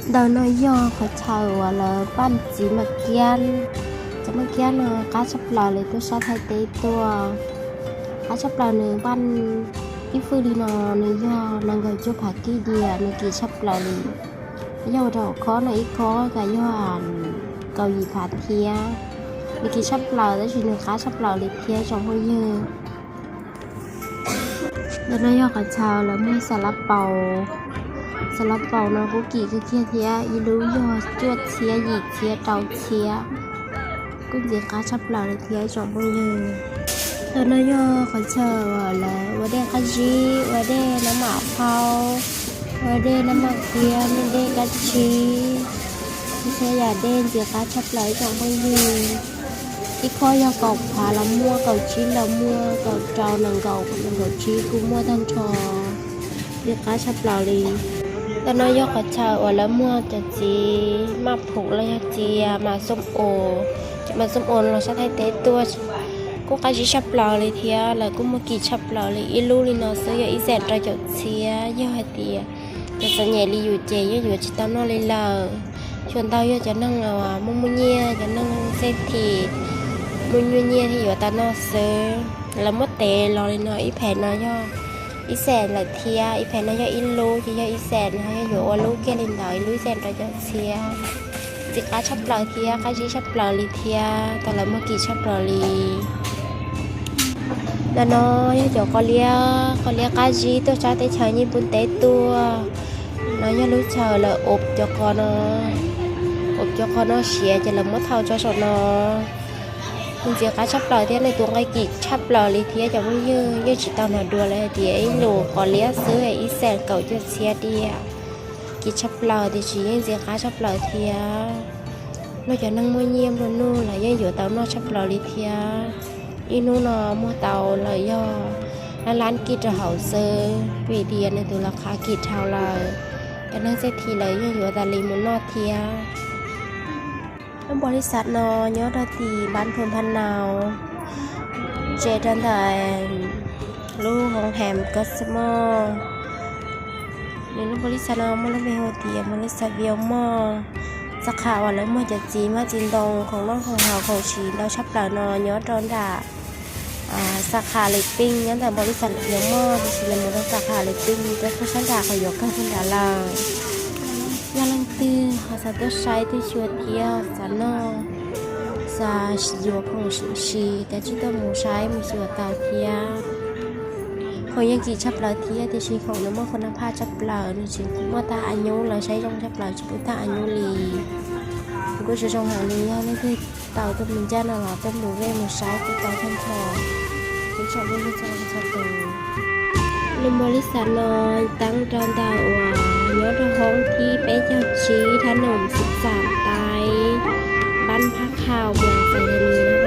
Ntawm no yog qhov chaw uas lawv paj txiv maj kiab. Cov maj kiab no qab tshaj plaws li tuaj sab Thaib teb tuaj. Qab tshaj plaws nws paj ib fwj li no, nws yog nees nkaum cuaj phav kij diam, nws kim tshaj plaws li. Yog ua rau khob no ib khob ka yog kaum yim phav thiab. Nws kim tshaj plaws tab sis nws qab tshaj plaws li thiab tsoom phooj ywg. Ntawm no yog qhov chaw lawv muag xa lab paus. Xa lab paus no kuj kim kawg kiag thiab, ib lub yog cuaj txhiab, yim txhiab, rau txhiab. Kuj ntxim qab tshaj plaws li thiab tsoom phooj ywg. Ntawm no yog qhov chaw uas lawv ua dej qab zib, ua dej nab mam qhaub, ua dej nab mam kiab, me dej kab tsib, ib txhia yam dej ntxim qab tshaj plaws ib tsoom phooj ywg. Ib khob yog kaum phav los muaj, kaum tsib los muaj, kaum rau, nees nkaum, nees nkaum tsib kuj muaj tag nrho. Ntxim qab tshaj plaws li. Ntawm no yog qhov chaw uas lawv muag cov txiv maj phoom los yog txiv mas xom os. Cov mas xom os no los sab Thaib teb tuaj kuj qab zib tshaj plaws li thiab, lawv kuj muag kim tshaj plaws li. Ib lub li no xwb yog ib xees rau caum txhiab. Yog hais tias cov txom nyem li yus ces yeej yuav tsis tau noj li lawm. Tsuas ntau yog cov neeg uas muaj muaj nyiaj, cov neeg xej thim muaj muaj nyiaj thiaj yuav tau noj xwb. Lawv muab tev los li no, ib phav no yog ib xees lawm thiab, ib phav no yog ib lub ces yog ib xees, ho yog yuav ua lub kiag li ntawd, ib lub ib xees rau caum txhiab. Ntxim qab tshaj plaws thiab qab zib tshaj plaws li thiab, tau lawv muag kim tshaj plaws li. Ntawm no yog cov qos liab, qos liab qab zib tuaj sab teb chaws Nyij Pooj teb tuaj. No yog lub chaw lawv ua cov qos no, ua cov qos no siav ces lawv muab thau tso saum no. Nws ntxim qab tshaj plaws thiab nws tus nqi kim tshaj plaws li thiab cov phooj ywg, yeej tsis tau hnov dua lawv hais tias ib lus qos liab xwb ib xees kaum cuaj txhiab diam. Kim tshaj plaws tiam sis yeej ntxim qab tshaj plaws thiab. Luag cov neeg muaj nyiaj nplua nuj lawv yeej yuav tau noj tshaj plaws li thiab. Ib hnub no muag tau lawm yog lab lab kij rau hauv xwb, vim tias nws tus lawv qhav kim dhau lawm. Cov neeg xej thim lawv yeej yuav tas li mus noj thiab. Lub npau lis xav no nyob rau tim npab Phu Pha Nau, tsev rau ntawm lub hoo hem Cosmo. Nws lub npau lis xav no muaj lub npe hu tias npau lis xav Viau Moj. Xa kha uas lawv muag cov txiv maj txiv ntoo khoom noj khoom haus khoom siv ntau tshaj plaws no nyob rau nram xa kha Lis Pij, nyob ntawm npau lis xav Viau Moj, tiam sis lawv mus rau xa kha Lis Pij rau puag sab nram qhov yuav kawg puag nrad lawm. Yog leej twg ho xav tuaj saib twj xyuas thiab xav noj, xav yuav khoom siv, kav tsij tuaj mus saib mus xyuas tau thiab. Khoom yeej kim tshaj plaws thiab, tiam sis khoom nws muaj kuv na phaj tshaj plaws, nws tsis muaj tag a nyub, lawv saib zoo tshaj plaws tsis pub tag a nyub li. Kuv kuj zoo zoo heev li, yog leej twg tau tuaj mus ncaj no los tuaj mus ve mus saib kuj tau tag nrho. Kuv tsaum lub lub txog txog tus. Lub npau lis xav no teeb rau ntawm uas nyob rau hoob thib peb caug tsib, thab Noom Xib Xam Taib, npab Phab Khau, Muas Xais Thas Nis no.